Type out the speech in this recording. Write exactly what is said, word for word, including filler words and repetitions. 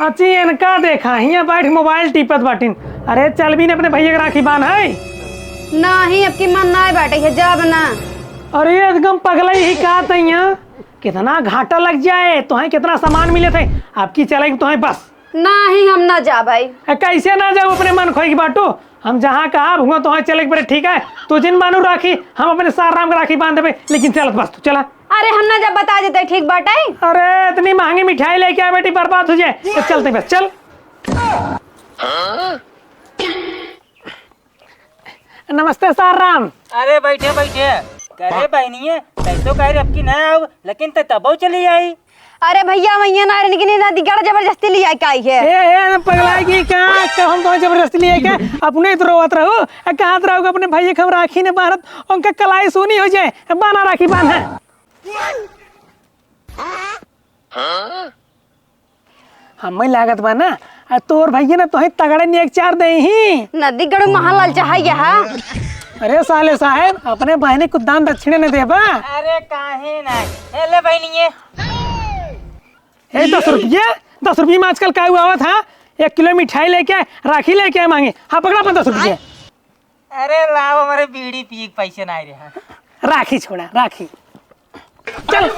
अच्छी इनका देखा, हियाँ बैठ मोबाइल टीपत बाटिन। अरे चल भी न अपने भैया के राखी बांध है। नाही, अब की मन ना बाटे है, जाब ना। अरे एकदम पगलई ही का तैया, कितना घाटा लग जाए, तोहें कितना सामान मिले थे, अब की चले तोहें बस। नाही, हम ना जाब भाई। ए, कैसे ना जाओ, अपने मन खोई के बाटू, हम जहाँ कहा हुआ तोहें चले के पड़े, ठीक है? तू जिन मानू राखी, हम अपने सार राम के राखी बांध देबे, लेकिन चलत बस तू चला। अरे हम ना जाब, बता देते, ठीक बाटे। अरे इतनी महंगी मिठाई लेके आ बेटी, बर्बाद हो जाए, तो चलते बस, चल। नमस्ते सार राम। अरे बैठे बैठे। करे बहनिए, तै तो कह रही अब की ना आओ, लेकिन तै तबो चली आई। अरे भैया, वैया ना रहने की नहीं, नदीगढ़ जबरदस्ती ले आके आई है। ए, ए, पगला की का, का हम तो जबरदस्ती ले आके अपने तो रोवत रहू, ए, कहत रहू कि अपने भैया के हम राखी ने बांधत, उनका कलाई सुनी हो जाए, बाना राखी बांधा। हमें लागत बा ना, आ तोर भैया ना तोहे तगड़े ने एक चार दे ही। नदीगढ़ महालाल चाहे यहाँ। अरे साले साहेब, अपने बहनी कुछ दान दक्षिणे ने देबा? अरे काहे ना। ए ले बहनिए। ए, दस रुपये, दस रुपये में आजकल का हुआ था? एक किलो मिठाई लेके, राखी लेके मांगे। हाँ, पकड़ा अपन दस रुपये। अरे लाओ, हमारे बीड़ी पिए के पैसे ना आए रहे हैं। राखी छोड़ा, राखी। चल।